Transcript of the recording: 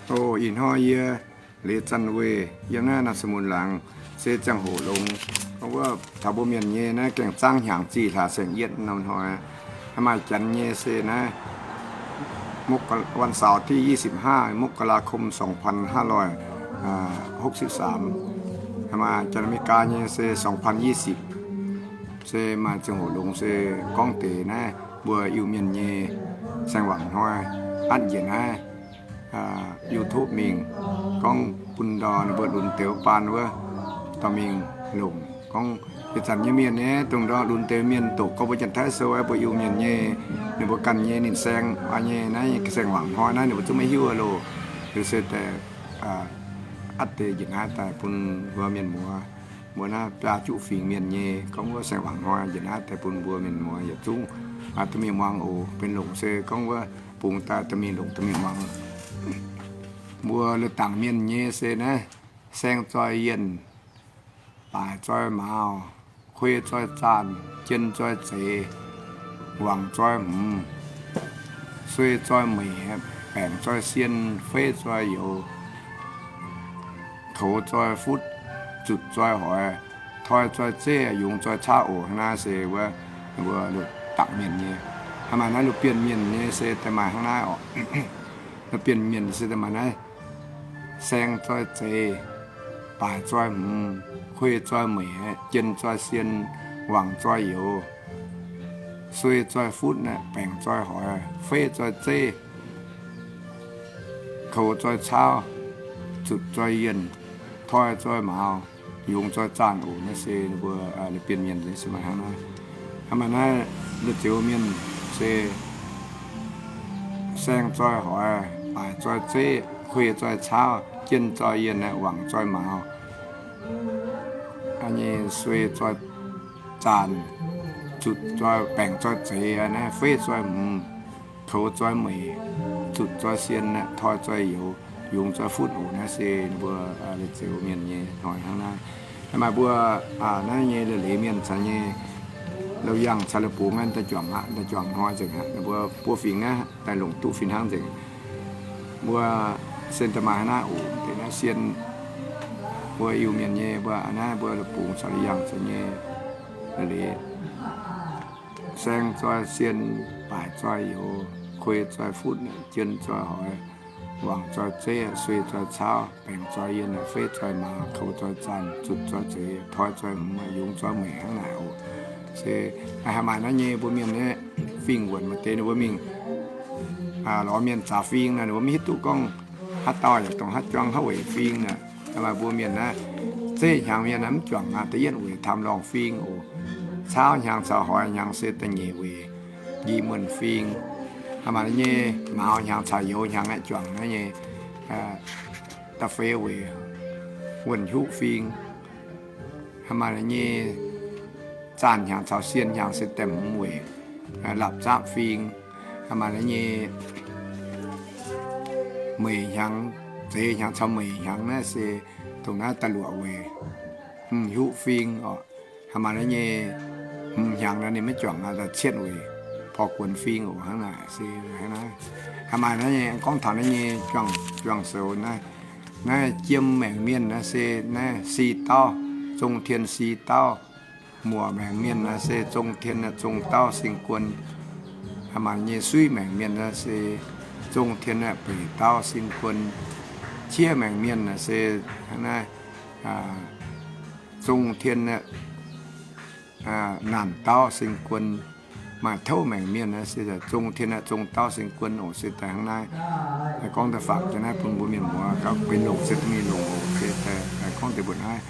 O, ih hnoi yie Leiz Zanc Weih yiem naaiv Naamh Sa'mun Laangz se ziangh hoc longx. Gorngv wuov taux mbuo mienh nyei naaiv gaengh zaangv hnyangx zih hlaax saeng-yietv norm hnoi, haaix maaih janx nyei se naaiv วันเสาร์ที่ยี่สิบห้า มกราคม สองพันห้าร้อยหกสิบสาม, haaix maaih janx Aa^me^li^gaa nyei se สองพันยี่สิบ, se maaih ziangh hoc longx se gorngv deix naaiv mbuo Iu-Mienh nyei saeng-wangc hnoi atv njiec naaiv YouTube mingh, gorngv bun ndau ninh mbuo lunx deix baan wuov dorh mingh longc. Gorngv ih zanc nyei mienh nyei dongh ndau lunx deix mienh doqc gorngv mbuo Janx-Taiv Sou, mbuo Iu-Mienh nyei, ninh mbuo ganh nyei ninh saeng nyei naaiv saeng-wangc hnoi naaiv ninh mbuo zungv maiv hiuv loh. Liuz se daaih atv deix njiec naaiv daaih bun mbuo mienh muoz, mbuo naaiv biaa juqv fingx mienh nyei gorngv wuov saeng-wangc hnoi njiec naaiv daaih bun mbuo mienh muoz yietc zungv dorh mingh muangx oc. Benx longc se gorngv wuov bungx daaih dorh mingh longc dorh mingh muangx. Mbuo la'dangc mienh nyei se naaiv: saeng zoi yienh, baaic zoi mauz, kuei zoi zaanh, jien zoi zeix, wangc zoi hmz, suei zoi meic, baengc zoi sien, feiv zoi youz, koux zoi futv, zutc zoi hoix, toi zoi zeiv, yungz zoi caauv oc. Hnangv naaiv se wuov, mbuo la'dangc mienh nyei. Hnangv maaih naaiv la'bienh mienh nyei se daaih maaih hnangv naaiv oc. La'bienh mienh se daaih maaih naaiv: saeng zoi zeix, baaic zoi hmz, kuei zoi meic, jien zoi sien, wangc zoi youz, suei zoi futv, baengc zoi hoix, feiv zoi zeiv, koux zoi caauv, zutc zoi yienh, toi zoi mauz, yungz zoi zaanh oc. Naaiv se mbuo la'bienh mienh se maaih hnangv naaiv. Hnangv maaih naaiv la'zioux mienh se saeng zoi hoix, baaic zoi zeiv, kuei zoi caauv, jien zoi yienh, wangc zoi mauz, nyei suei zoi zaanh, zutc zoi, baengc zoi zeix, naaiv feiv zoi hmz, koux zoi meic, zutc zoi sien, toi zoi youz, yungz zoi futv oc. Naaiv se mbuo la'zioux mienh nyei hnoi hnangv naaiv. Maaih mbuo naaiv nyei leiz-leiz mienh caux nyei, loz-yangh caux la'bungx naaiv daaih juangc aqv, daaih juangc hnoi nzengc aqv. Mbuo buo fingx naaiv daaih longc duqv fih hnangv nzengc. Mbuo sien daaih maaih hnangv naaiv oc. Deix naaiv sien mbuo Iu-Mienh nyei, mbuo naaiv mbuo la'bungx caux loz-yangh caux nyei leiz-leiz: saeng zoi sien, baaic zoi youz, kuei zoi futv, jien zoi hoix, wangc zoi zeiv, suei zoi caauv, baengc zoi yienh, feiv zoi mauz, koux zoi zaanh, zutc zoi zeix, toi zoi hmz, yungz zoi meic hnangv naaic oc. Se haih maaih naaiv nyei mbuo mienh naaiv fingx wuonc maaih deix ninh mbuo mingh lorz mienh zaax fing nor, ninh mbuo maiv hiuv duqv gorngv haaix dauh yaac dongh haaix juang haaix weic fing nor. Maaih mbuo mienh naaiv zeiv hnyangx mienh naaiv mv juangc aqv, da'yietv weic taamh lorngh fing oc. Caauv hnyangx caux hoix hnyangx se da'nyeic weic nqi muonh fing. Maaih nyei mauz hnyangx caux youz hnyangx aeqv, juangc naaiv nyei da'feix weic wuonh hiuv fing. Maaih nyei zaanh hnyangx caux sien hnyangx se da'hmz weic lapc zapv fing. Maaih nyei meic hnyangx, zeix hnyangx caux meic hnyangx naaiv se dongh naaiv da'luoqc weic hmz hiuv fing oc. Maaih nyei hmz hnyangx naaiv ninh maiv juangc aqv, da'cietv weic porv guonx fing oc. Hnangv naaic se hnangv naaiv. Maaih naaiv nyei gorngv taux naaiv nyei juang, juang soux naaiv, naaiv jiem maengc mienh naaiv se naaiv si dauh, zong tien si dauh. Muoc maengc mienh naaiv se zong tien zong dauh sing guon. Maaih nyei suiv maengc mienh naaiv se zong tien beic dauh sing guon. Qiex maengc mienh naaiv se naaiv zong tien naanc dauh sing guon. Maaih touv maengc mienh naaiv se zong tien zong dauh sing guon oc. Se daaih hnangv naaiv, gorngv daaih fangx daaih naaiv bun mbuo mienh muoz gauh benx longc se duqv mingh longc oc. Se daaih gorngv deix mbuo naaiv